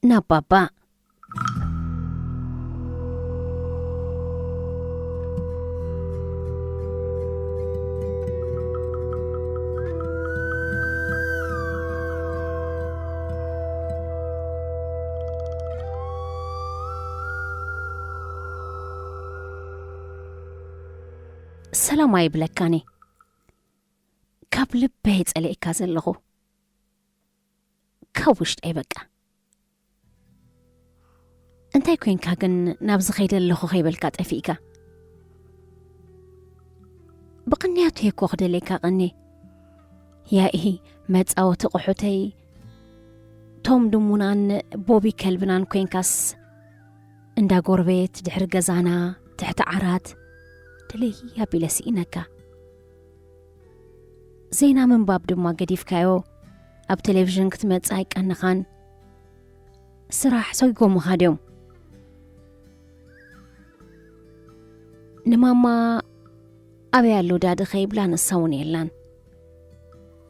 ናብ ባባ። ሰላም ኣይብለካኒ። ካብ ልበይ ጸሊእካ ዘለኹ። ካብ ውሽጠይ በቃ። እንታይ ኮንካ ግን ናብዚ ከይደ ኣለኹ ከይበልካ ጠፊእካ? ብቕንያቱ እየ እኮ ክደልየካ ቀኒ። ያኢ መጻወቲ ቁሑተይ ቶም ድሙናን ቦቢ ከልብናን ኮንካስ እንዳ ጎረቤት ድሕሪ ገዛና ትሕቲ ዓራት ድልይ ኣቢለ ስኢነካ። ዜና ምንባብ ድማ ገዲፍካዮ ኣብ ቴሌቪዥን ክትመጽእ ኣይቀንኻን። ስራሕ ሰጉጎምኻ ድዮም? ንማማ ኣበይ ኣሎ ዳዲ ከይብላ ንሳ እውን የላን።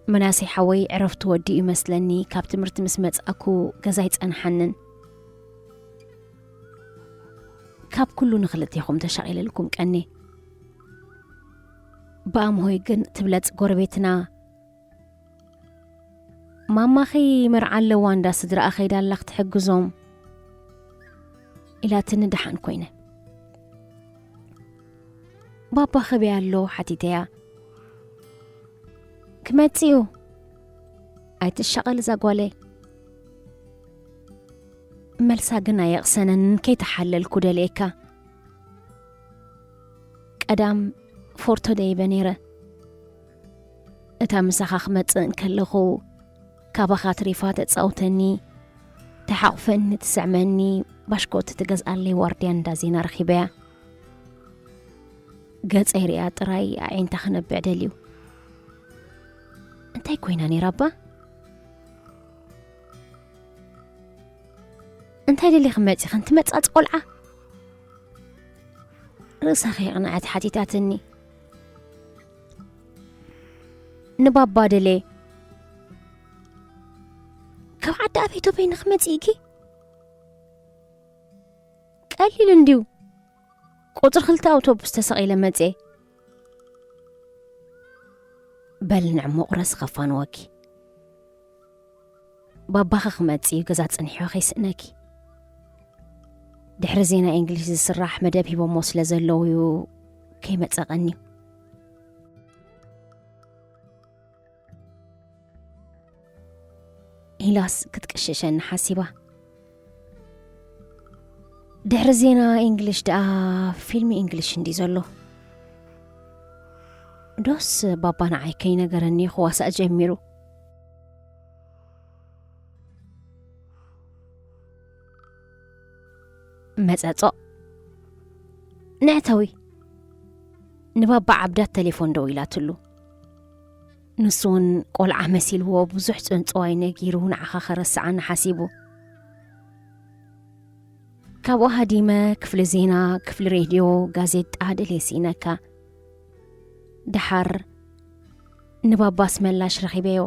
መናሰይ ሓወይ ዕረፍቱ ወዲኡ ይመስለኒ፣ ካብ ትምህርቲ ምስ መጻእኩ ገዛ ኣይጸንሓንን። ካብ ኩሉ ንኽልቴኹም ተሻቒለልኩም ቀኒ። ብኣምሆይ ግን ትብለጽ ጎረቤትና፣ ማማኺ መርዓ ኣለዋ እንዳ ስድራኣ ከይዳ ኣላ ክትሕግዞም ኢላትኒ ደሓን ኮይነ። ባባ ከበይ ኣሎ ሓቲተያ። ክመጽእ እዩ ኣይትሻቐል እዛ ጓለይ። መልሳ ግን ኣየቕሰነንን ከይተሓለልኩ ደልየካ። ቀዳም ፎርቶ ደይበ ነይረ። እታ ምሳኻ ክመጽእ እንከለኹ ካባኻ ትሪፋ ተጻውተኒ፣ ተሓቑፈኒ፣ ትስዕመኒ፣ ባሽኮት ትገዝኣለይ ዋርድያ እንዳ ዜና ረኺበያ። ገጸይ ሪኣ ጥራይ ኣዒንታ ክነብዕ ደልዩ። እንታይ ኮይና ነይራ እባ? እንታይ ደሊኺ መጺኺ? እንቲ መጻጽ ቆልዓ? ርእሳ ከየቕንዐት ሓቲታትኒ። ንባባ ደልየ። ካብ ዓዲ ኣበይ ዶ በይንኺ መጺእኪ? ቀሊል እንድዩ። ቁጽሪ ክልተ ኣውቶቡስ ተሰቒለ መጽየ። በል ንዕሞ ቁረስ ኸፋንወኪ። ባባኺ ክመጽእ እዩ፣ ገዛ ጽንሕዮ ከይስእነኪ። ድሕሪ ዜና እንግሊሽ ዝስራሕ መደብ ሂቦሞ ስለ ዘለዉ እዩ ከይመጸ ቀንዩ። ኢላስ ክትቅሽሸኒ ሓሲባ። ድሕሪ ዜና እንግሊሽ ደኣ ፊልም እንግሊሽ እንዲ ዘሎ። ዶስ ባባ ንዓይ ከይነገረኒ ክዋሳእ ጀሚሩ። መጸጾ። ንዕተዊ። ንባባ ዓብዳት ተሌፎን ደዊላትሉ። ንሱ እውን ቆልዓ መሲልዎ ብዙሕ ጽንጽዋይ ነጊሩ ንዓኻ ከረስዓኒ ሓሲቡ። ካብኡ ሃዲመ ክፍሊ ዜና፣ ክፍሊ ሬድዮ፣ ጋዜጣ ደልየ ስኢነካ። ደሓር ንባባ ኣስመላሽ ረኺበዮ።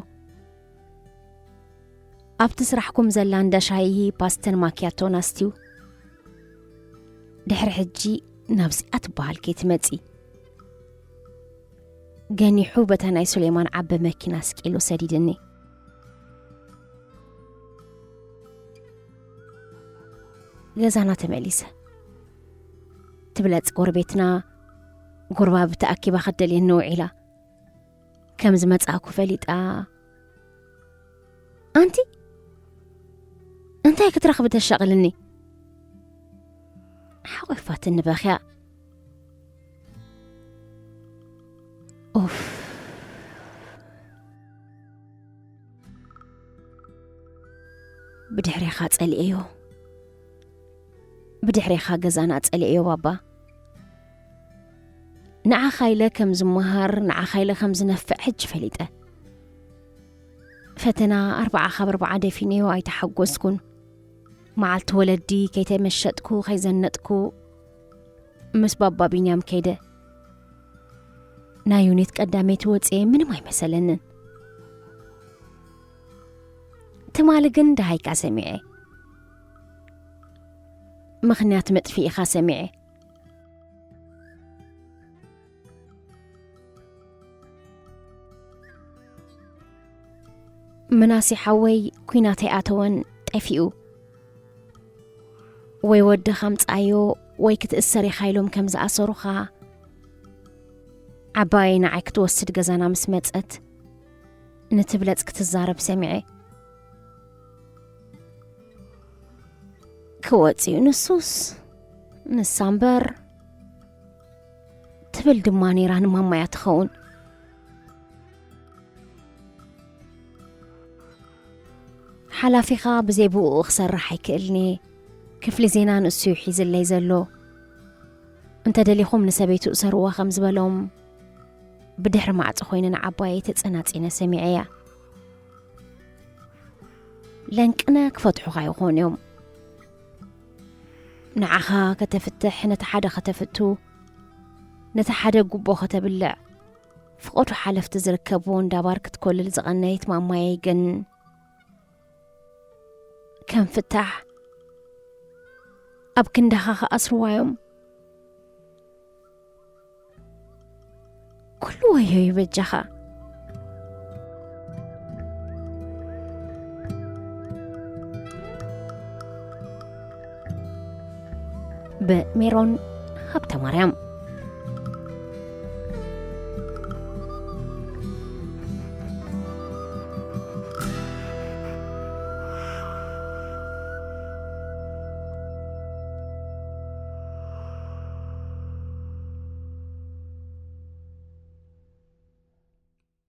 ኣብቲ ስራሕኩም ዘላ እንዳ ሻሂ ፓስተን ማኪያቶን ኣስትዩ። ድሕሪ ሕጂ ናብዚኣ ትበሃል ከይትመጺ። ገኒሑ በታ ናይ ሱሌማን ዓቢ መኪና ስቂሉ ሰዲድኒ። ገዛና ተመሊሰ። ትብለጽ ጎረቤትና ጎረባብቲ ኣኪባ ክትደልየኒ ውዒላ። ከም ዝመጻእኩ ፈሊጣ፣ ኣንቲ እንታይ ክትረኽቢ ተሻቕልኒ? ሓቑፋትኒ በኽያ። ኡፍ። ብድሕሬኻ ጸሊኤዮ። ብድሕሬኻ ገዛና ጸሊኤዮ ባባ። ንዓኻ ኢለ ከም ዝመሃር፣ ንዓኻ ኢለ ከም ዝነፍዕ ሕጂ ፈሊጠ። ፈተና ኣርብዓ ካብ ኣርብዓ ደፊነዮ ኣይተሓጎስኩን። መዓልቲ ወለዲ ከይተመሸጥኩ፣ ከይዘነጥኩ፣ ምስ ባባ ቢንያም ከይደ። ናይ ዩኒት ቀዳመይቲ ወጽኤ ምንም ኣይመሰለንን። ትማሊ ግን ደሃይካ ሰሚዐ። ምኽንያት መጥፊኢኻ ሰሚዐ። ምናሴ ሓወይ ኲናት ኣይኣተወን፣ ጠፊኡ። ወይ ወድኻ ኣምጽኣዮ ወይ ክትእሰር ኢኻ ኢሎም ከም ዝኣሰሩኻ፣ ዓባየይ ንዓይ ክትወስድ ገዛና ምስ መጸት፣ ንትብለጽ ክትዛረብ ሰሚዐ። ክወጽእ እዩ ንሱስ፣ ንሳ እምበር ትብል ድማ ነይራ ንማማያ ትኸውን። ሓላፊኻ ብዘይ ብኡ ክሰርሕ ኣይክእልኒ። ክፍሊ ዜና ንሱ እዩ ሒዝለይ ዘሎ። እንተ ደሊኹም ንሰበይቱ እሰርዋ ከም ዝበሎም ብድሕሪ ማዕጾ ኮይነ ንዓባየይ ተጸናጺነ ሰሚዐያ። ለንቅነ ክፈትሑኻ ይኾኑ እዮም። ንዓኻ ከተፍትሕ፣ ነቲ ሓደ ከተፍቱ፣ ነቲ ሓደ ጉቦ ከተብልዕ፣ ፍቐዱ ሓለፍቲ ዝርከብዎ እንዳባር ክትኮልል ዝቐነየት ማማየይ ግን ከም ፍታሕ ኣብ ክንዳኻ ክኣስርዋ እዮም። ኩሉ ወዮ እዩ በጃኻ። ብሜሮን ሃብተማርያም።